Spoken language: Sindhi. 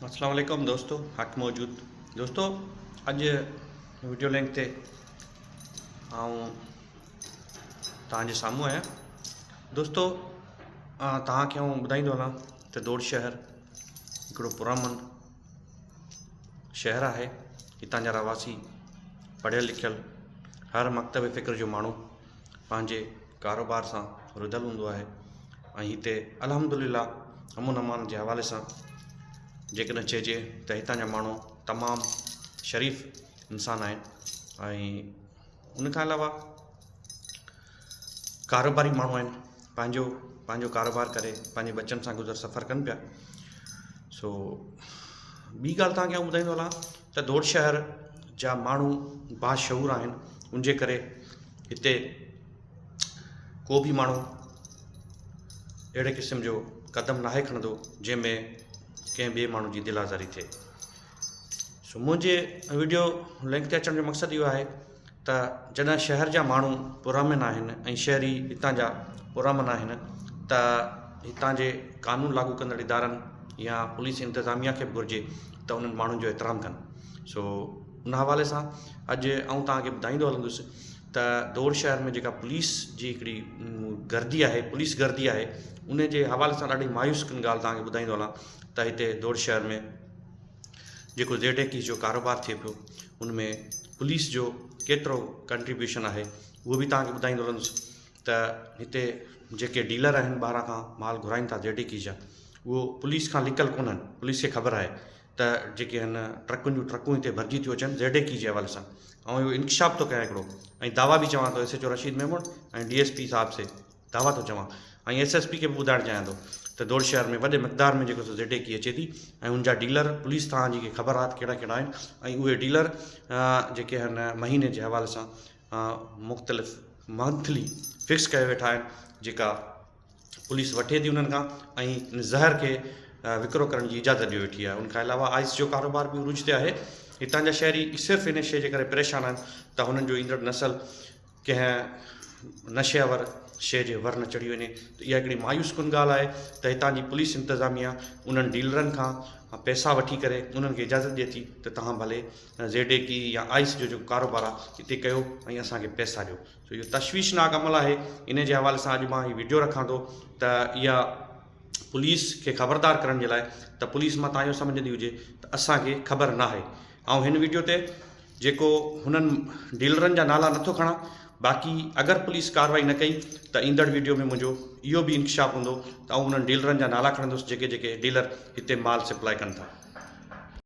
اسلام عليڪم دوستو حق موجود دوستو اڄ وڊيو لنڪ تي آئون توهان جي سامهون آهيان دوستو توهان کي آئون ٻڌائيندو هلان ته دوڙ شهر هڪڙو پرامن شهر آهي هتان جا رهواسي پڙهيل لکيل هر مڪتب فڪر جو ماڻهو پنهنجي ڪاروبار سان رڌل هوندو آهي ۽ هتي الحمد لله امن امان جي حوالي سان جيڪڏهن چئجي ته هتان جا ماڻهو تمام شريف انسان آهن ۽ ان کان علاوه ڪاروباري ماڻهو آهن پنهنجو پنهنجو ڪاروبار ڪري پنهنجي ٻچن سان گذر سفر ڪن پيا سو ٻي ڳالهه توهان کي آئون ٻڌائيندو هلان ته دوڙ شهر جا ماڻهو باشعور آهن ان جي ڪري هتي ڪو به ماڻهو اهڙي قسم جو قدم ناهي کڻندو جنهن ۾ ڪنهن ٻئي ماڻهو جي دل آزاري ٿئي سو منهنجي ويڊيو لنڪ تي اچڻ جو مقصد اهو آهي ته جڏهن شهر جا ماڻهو پرامن آهن ۽ شهري هتان جا پرامن آهن ته هتان جي قانون لاڳو ڪندڙ ادارن يا پوليس انتظاميا کي به گهرجي ته انهن ماڻهن جو احترام ڪن سو ان حوالي سان اڄ آئون توهان کي ٻڌائيندو هلندس ته دوڙ شهر ۾ جيڪا پوليس جي هڪڙي گردي آهي پوليس گردي آهي ان جي حوالي سان ڏاڍي مايوس ڪن ڳالهه توهان کي ٻڌائيندو هلان ته هتي دوڙ شهر ۾ جيڪو زيڊ اي ڪي جو ڪاروبار ٿئي پيو ان ۾ پوليس جو ڪيترو ڪنٽريبيوشن آهي اهو به توهان کي ٻڌائيندو هلندس ته هتي جيڪي ڊيلر آهن ٻاهران کان مال گهرائين ٿا زيڊ اي ڪي جا اهو پوليس کان لڪل ڪونهن پوليس کي خبر آهي ته جيڪي هن ٽرڪن جون ٽرڪون هتي ڀرجي ٿيون اچن زيڊ اي ڪي جي حوالي سان آئون اهو انڪشاف ٿو ڪيان هڪڙو ۽ دعويٰ به چوان ٿو S H O Rashid Memon ۽ D S P صاحب سي دعويٰ ٿو چوان ۽ ايس ايس پي کي به ٻڌائڻ چاهيان ٿو ته دوڙ شهر ۾ وڏي مقدار ۾ جيڪو سو زيڊ اي ڪي اچي ٿي ۽ ان جا ڊيلر پوليس ٿاڻن جي کي خبر آهي ته ڪهڙا ڪهڙا آهن ۽ اهي ڊيلر جيڪي هن مهيني جي حوالي سان مختلف منٿلي فڪس ڪيو ويٺا آهن جيڪا پوليس وٺي ٿي انهن کان ۽ ان زهر کي وڪرو ڪرڻ جي اجازت ڏيو ويٺي آهي ان کان علاوه آئس جو ڪاروبار به عروج تي آهي هتان جا شهري صرف ان شيء جي ڪري پريشان آهن ته هنن جو ايندڙ نسل ڪنهن نشي آور شيء جي ور نه چڙهي وڃي ته اها هڪڙي مايوس ڪن ڳالهه آهي ته هتان جي پوليس انتظاميا انهن ڊيلرن کان پئسا وٺي ڪري انهن کي اجازت ڏئي ٿي ته توهان ڀلي زيڊ اي ڪي يا آئس جو جيڪو ڪاروبار آهي هتي ڪيو ۽ اسان کي پئسا ڏيو سو اهو تشويشناڪ عمل آهي انهي جي حوالي سان اڄ مان هي وڊيو رکان ٿو ته اها پوليس کي خبردار ڪرڻ جي لاء ته پوليس مان تان اهو سمجهندي هجي ته اسان کي خبر ناهي آئون هن وڊيو تي جيڪو هنن ڊيلرن جا نالا نٿو کڻان باقي اگر پوليس ڪارروائي نه ڪئي ته ايندڙ وڊيو ۾ منهنجو اهو به انڪشاف هوندو ته آئون انهن ڊيلرن جا نالا کڻندس جيڪي جيڪي ڊيلر هتي مال سپلائي ڪن ٿا.